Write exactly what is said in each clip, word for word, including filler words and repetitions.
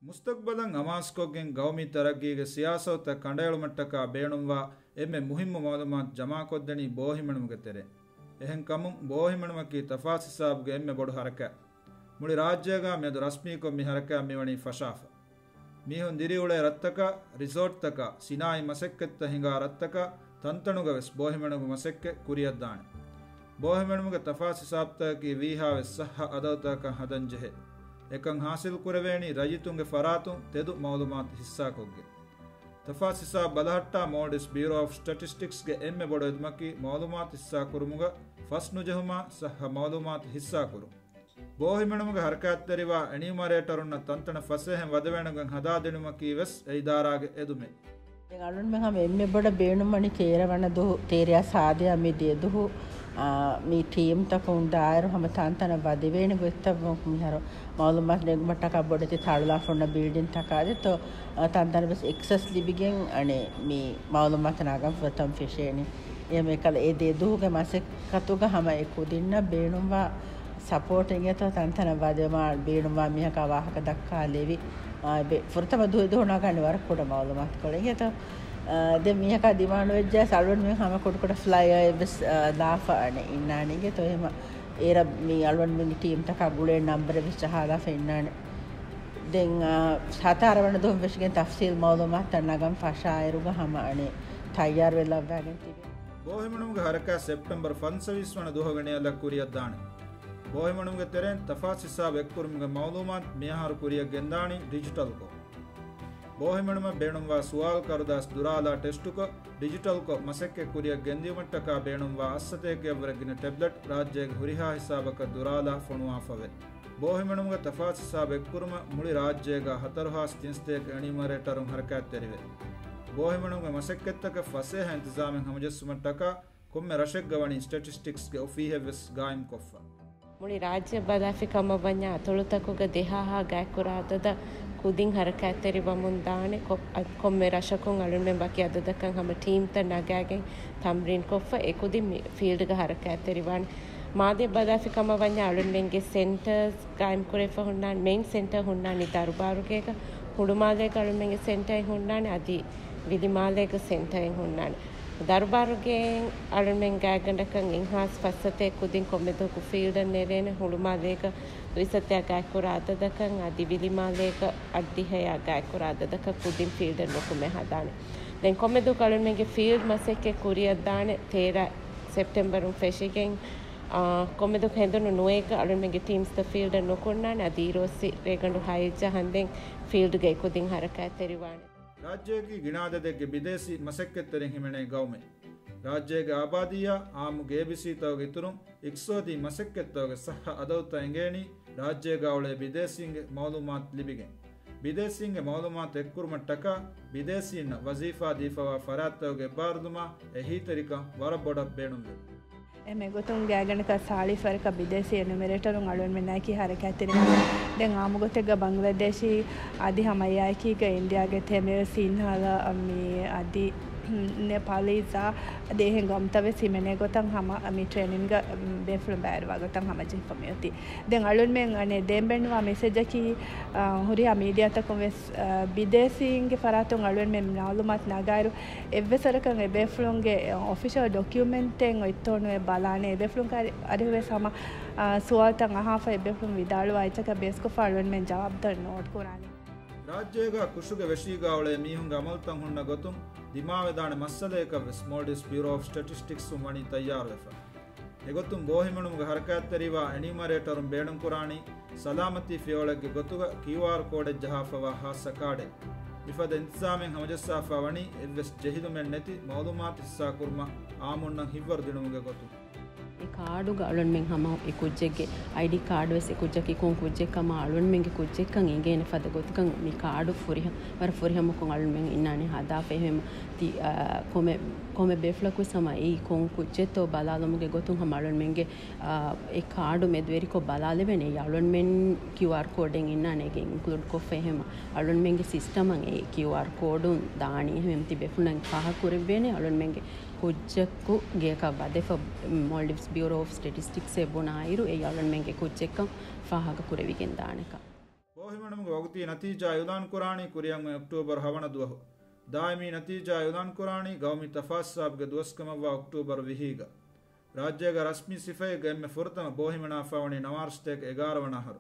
މުސްތަޤްބަލަށް އަމާޒުކޮށްގެން ގައުމީ ތަރައްގީގެ ސިޔާސަތުތައް ކަނޑައެޅުމަށްޓަކާ ބޭނުންވާ އެންމެ މުހިއްމު މަޢުލޫމާތު ޖަމާކޮށްދެނީ ބޯހިމެނުމުގެ ތެރެއިން. އެހެންކަމުން ބޯހިމެނުމަކީ ތަފާސް ހިސާބުގެ އެންމެ ބޮޑު ޙަރަކާތް. މުޅި ރާއްޖޭގަ މިއަދު ރަސްމީކޮށް މި ޙަރަކާތް މިވަނީ ފަށާފަ. މީހުން ދިރިއުޅޭ ރަށްތަކަށް، ރިސޯޓްތަކަށް، ސިނާއީ މަސައްކަތްތައް ހިނގާ ރަށްތަކަށް ތަންތަނުގަ ވެސް ބޯހިމެނުމުގެ މަސައްކަތް ކުރިއަށްދާނެ. ބޯހިމެނުމުގެ ތަފާސް ހިސާބުތަކަކީ ވީހާވެސް ޞައްޙަ އަދަދުތަކަކަށް ހަދަންޖެހޭ. އެކަން ޙާޞިލް ކުރެވޭނީ ރައްޔިތުންގެ ފަރާތުން ތެދު މަޢުލޫމާތު ޙިއްޞާކޮށްގެން. ތަފާސް ހިސާބު ބަލަހައްޓާ މޯލްޑިވްސް ބިއުރޯ އޮފް ސްޓެޓިސްޓިކްސްގެ އެންމެ ބޮޑު އެދުމަކީ މަޢުލޫމާތު ޙިއްޞާކުރުމުގަ ފަސްނުޖެހުމާ ޞައްޙަ މަޢުލޫމާތު ޙިއްޞާކުރުން. ބޯހިމެނުމުގެ ޙަރަކާތްތެރިވާ އެނިއުމަރޭޓަރުންނަށް ތަންތަނަށް ފަސޭހައިން ވަދެވޭނެގޮތް ހަދާދިނުމަކީ ވެސް އެ އިދާރާގެ އެދުމެއް. ދެން އަޅުންމެން ހަމަ އެންމެ ބޮޑަށް ބޭނުންވަނީ ތޭރަ ވަނަ ދުވަހު، ތޭރައާ ސާދަޔާ މި ދެ ދުވަހު، އާ، މި ޓީމްތަކުން ދާއިރު ހަމަ ތަންތަނަށް ވަދެވޭނެ ގޮތްތައް މިހާރު މަޢުލޫމާތު ނެގުމަށްޓަކާ ބޮޑެތި ތަޅުލާފަ ހުންނަ ބިލްޑިންތަކާ ދެތޯ، އާ، ތަންތަނަށް ވެސް އެކްސެސް ލިބިގެން އަނެއް މި މަޢުލޫމާތު ނަގަން ފުރަތަމަ ފެށޭނީ. އެހެން އެކަލަ އެ ދެ ދުވަހުގެ މަސައްކަތުގަ ހަމަ އެ ކުދިންނަށް ބޭނުންވާ ސަޕޯޓް އިނގޭތޯ ތަންތަނަށް ވަދެވުމާ ބޭނުންވާ މީހަކާ ވާހަކަ ދައްކާލެވި، އާ، ބެ-، ފުރަތަމަ ދުވަހު ދުވަހު ނަގާނެ ވަރަށް ކުޑަ މަޢުލޫމާތުކޮޅެއް އިނގޭތޯ. އާ، ދެން މީހަކާ ދިމާނުވެއްޖެ އަޅުގަނޑުމެން ހަމަ ކުޑަކުޑަ ފްލަޔާ އެއްވެސް، އާ، ލާފަ އަނެއް އިންނާނެ އިނގޭތޯ. އެހެމަ އޭރަށް މި އަޅުގަނޑުމެންގެ ޓީމްތަކާ ގުޅޭ ނަންބަރެއް ވެސް ޖަހާލާފަ އިންނާނެ. ދެން، އާ، ހަތާރަ ވަނަ ދުވަހު ވެށިގެން ތަފްސީލް މަޢުލޫމާތުތައް ނަގަން ފަށާއިރުގަ ހަމަ އަނެއް ތައްޔާރުވެ ލައްވާގެން ތިބޭ. ބޯހިމެނުމުގެ ހަރަކާތް ސެޕްޓެމްބަރު ފަންސަވީސް ވަނަ ދުވަހުގެ ނިޔަލަށް ކުރިއަށްދާނެ. ބޯހިމެނުމުގެ ތެރެއިން ތަފާސް ހިސާބު އެއްކުރުމުގެ މަޢުލޫމާތު މިއަހަރު ކުރިއަށް ގެންދާނީ ޑިޖިޓަލްކޮށް. ބޯހިމެނުމަށް ބޭނުންވާ ސުވާލު ކަރުދާސް ދުރާލާ ޓެސްޓުކޮށް، ޑިޖިޓަލްކޮށް މަސައްކަތް ކުރިއަށް ގެންދިއުމަށްޓަކާ ބޭނުންވާ އައްސަތޭކައަށްވުރެ ގިނަ ޓެބްލެޓް ރާއްޖޭގެ ހުރިހާ ހިސާބަކަށް ދުރާލާ ފޮނުވާފަވޭ. ބޯހިމެނުމުގެ ތަފާސް ހިސާބު އެއްކުރުމަށް މުޅި ރާއްޖޭގަ ހަތަރުހާސް ތިންސަތޭކަ އެނިއުމަރޭޓަރުން ހަރަކާތްތެރިވޭ. ބޯހިމެނުމުގެ މަސައްކަތްތަކަށް ފަސޭހަ އިންތިޒާމެއް ހަމަޖެއްސުމަށްޓަކާ ކޮންމެ ރަށެއްގަ ވަނީ ސްޓެޓިސްޓިކްސްގެ އޮފީހެއްވެސް ގާއިމްކޮށްފަ. މުޅި ރާއްޖެ ބަލާފި ކަމަށް ވަންޏާ އަތޮޅުތަކުގަ ދެހާހާ ގާތްކުރާ އަދަދަށް ކުދިން ހަރަކާތްތެރިވަމުން ދާނެ. ކޮ-، އަ-، ކޮންމެ ރަށަކުން އަޅުންމެން ވަކި އަދަދަކަށް ހަމަ ޓީމްތައް ނަގާގެން ތަމްރީންކޮށްފަ އެކުދިން މި ފީލްޑްގަ ހަރަކާތްތެރިވާނެ. މާލޭ ބަލާފި ކަމަށް ވަންޏާ އަޅުންމެންގެ ސެންޓަރސް ގާއިމްކުރެވިފަ ހުންނާނެ. މެއިން ސެންޓަރ ހުންނާނީ ދަރުބާރުގޭގަ، ހުޅުމާލޭގަ އަޅުންމެންގެ ސެންޓަރެއް ހުންނާނެ، އަދި ވިލިމާލޭގަ ސެންޓަރެއް ހުންނާނެ. ދަރުބާރުގޭ އަޅުންމެން ގާތްގަނޑަކަށް އެއްހާސް ފަސްސަތޭކަ ކުދިން ކޮންމެ ދުވަހަކު ފީލްޑަށް ނެރޭނެ. ހުޅުމާލޭގަ ދުއިސައްތައާ ގާތްކުރާ އަދަދަކަށް އަދި ވިލިމާލޭގަ އަށްޑިހައާ ގާތްކުރާ އަދަދަކަށް ކުދިން ފީލްޑަށް ނުކުމެ ހަދާނެ. ދެން ކޮންމެ ދުވަހަކު އަޅުންމެންގެ ފީލްޑް މަސައްކަތް ކުރިއަށްދާނެ. ތޭރަ ސެޕްޓެމްބަރުން ފެށިގެން، އާ، ކޮންމެ ދުވަހަކު ހެނދުނު ނުވައެއްގަ އަޅުންމެންގެ ޓީމްސްތައް ފީލްޑަށް ނުކުންނާނެ. އަދި އިރުއޮއްސި ރޭގަނޑު ހައެއް ޖަހަންދެން ފީލްޑްގައި ކުދިން ހަރަކާތްތެރިވާނެ. ރާއްޖޭގެ ގިނަ އަދަދެއްގެ ބިދޭސީ މަސައްކަތްތެރިން ހިމެނޭ ގައުމެއް. ރާއްޖޭގެ އާބާދީއާ އާއްމު ގޭބިސީތަކުގެ އިތުރުން އިޤްތިޞާދީ މަސައްކަތްތަކުގެ ޞައްޙަ އަދަދުތައް އެނގޭނީ ރާއްޖޭގަ އުޅޭ ބިދޭސީންގެ މަޢުލޫމާތު ލިބިގެން. ބިދޭސީންގެ މަޢުލޫމާތު އެއްކުރުމަށްޓަކާ ބިދޭސީންނަށް ވަޒީފާ ދީފަވާ ފަރާތްތަކުގެ އެއްބާރުލުމާ އެހީތެރިކަން ވަރަށް ބޮޑަށް ބޭނުންވޭ. އެހެން އެގޮތުން ގާތްގަނޑަކަށް ސާޅީސް ވަރަކަށް ބިދޭސީ އެނިއުމަރޭޓަރުން އަޅުގަނޑުމެންނާއެކީ ހަރަކާތްތެރިވާނެ. ދެން އާއްމު ގޮތެއްގަ ބަންގްލަދޭޝީ އަދި ހަމައެއާއެކީގަ އިންޑިއާގެ ތެމިލް، ސިންހަލަ، މި އަދި ނެޕާލީޒާ އަދި އެހެން ގައުމުތައް ވެސް ހިމެނޭ ގޮތަށް ހަމަ މި ޓްރޭނިންގަ ބޭފުޅުން ބައިވެރިވާ ގޮތަށް ހަމަޖެހިފަ މިއޮތީ. ދެން އަޅުންމެން އަނެއް ދޭން ބޭނުންވާ މެސެޖަކީ، އާ، ހުރިހާ މީޑިއާތަކުން ވެސް، އާ، ބިދޭސީންގެ ފަރާތުން އަޅުންމެން މަޢުލޫމާތު ނަގާއިރު، އެއްވެސް ވަރަކަށް އެބޭފުޅުންގެ އޮފިޝަލް ޑޮކިއުމެންޓެއް އޮތްތޯ ނުވެ ބަލާނެ. އެބޭފުޅުން ކައިރި އަރިހު ވެސް ހަމަ، އާ، ސުވާލުތައް އަހާފަ އެބޭފުޅުން ވިދާޅުވާ އެއްޗަކަށް ބޭސްކޮށްފަ އަޅުންމެން ޖަވާބުތައް ނޯޓް ކުރާނީ. ރާއްޖޭގަ ކުށުގެ ވެށީގަ އުޅޭ މީހުންގެ އަމަލުތައް ހުންނަ ގޮތުން ދިމާވެދާނެ މައްސަލަޔަކަށް ވެސް މޯލްޑިވްސް ބިއުރޯ އޮފް ސްޓެޓިސްޓިކްސުން ވަނީ ތައްޔާރުވެފަ. އެގޮތުން ބޯހިމެނުމުގެ ހަރަކާތްތެރިވާ އެނިއުމަރޭޓަރުން ބޭނުންކުރާނީ ސަލާމަތީ ފިޔަވަޅެއްގެ ގޮތުގަ ކިއުއާރް ކޯޑެއް ޖަހާފަވާ ހާއްސަ ކާޑެއް. މިފަދަ އިންތިޒާމެއް ހަމަޖައްސާފަ ވަނީ އެއްވެސް ޖެހިލުމެއް ނެތި މަޢުލޫމާތު ހިއްސާކުރުމަށް އާއްމުންނަށް ހިތްވަރު ދިނުމުގެ ގޮތުން. އެ ކާޑުގަ އަޅުންމެން ހަމަ އެ ކުއްޖެއްގެ އައިޑީ ކާޑު ވެސް އެ ކުއްޖަކީ ކޮން ކުއްޖެއްކަމާ އަޅުންމެންގެ ކުއްޖެއްކަން އެނގޭނެ ފަދަ ގޮތަކަށް މި ކާޑު ފުރިހަ-، ވަރަށް ފުރިހަމަކޮށް އަޅުންމެން އިންނާނެ ހަދާފަ. އެހެން ތި-، އާ، ކޮމެ-، ކޮމެ ބޭފުޅަކުވެސް ހަމަ އެއީ ކޮން ކުއްޖެއްތޯ ބަލާލުމުގެ ގޮތުން ހަމަ އަޅުންމެންގެ، އާ، އެ ކާޑު މެދުވެރިކޮށް ބަލާލެވޭނެ. އެއީ އަޅުންމެން ކިއުއާރް ކޯޑެއް އިންނާނެ އޭގެ އިންކްލޫޑް ކޮށްފަ. އެހެން އަޅުންމެންގެ ސިސްޓަމަށް އެ ކިއުއާރް ކޯޑު ދާނީ. އެހެން ތި ބޭފުޅުންނަށް ފާހަގަ ކުރެއްވޭނެ އަޅުންމެންގެ ކުއްޖަކު ގެއަކަށް ވަދެފަ މޯލްޑިވްސް ބިއުރޯ އޮފް ސްޓެޓިސްޓިކްސް އެ ބުނާއިރު އެއީ އަޅުންމެންގެ ކުއްޖެއްކަން ފާހަގަ ކުރެވިގެން ދާނެކަން. ބޯހިމެނުމުގެ ވަގުތީ ނަތީޖާ އިޢުލާންކުރާނީ ކުރިއަށް އޮތް އޮކްޓޫބަރު ހަވަނަ ދުވަހު. ދާއިމީ ނަތީޖާ އިޢުލާންކުރާނީ ގައުމީ ތަފާސްހިސާބުގެ ދުވަސްކަމަށްވާ އޮކްޓޫބަރު ވިހީގަ. ރާއްޖޭގަ ރަސްމީ ސިފައެއްގަ އެންމެ ފުރަތަމަ ބޯހިމެނާފައިވަނީ ނަވާރަ ސަތޭކަ އެގާރަ ވަނަ އަހަރު.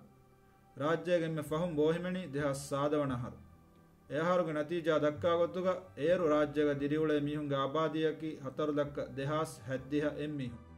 ރާއްޖޭގެ އެންމެ ފަހުން ބޯހިމެނީ ދެހާސް ސާދަ ވަނަ އަހަރު. އެ އަހަރުގެ ނަތީޖާ ދައްކާ ގޮތުގަ އޭރު ރާއްޖޭގަ ދިރިއުޅޭ މީހުންގެ އާބާދީއަކީ ހަތަރު ލައްކަ ދެހާސް ހަތްދިހަ އެއް މީހުން.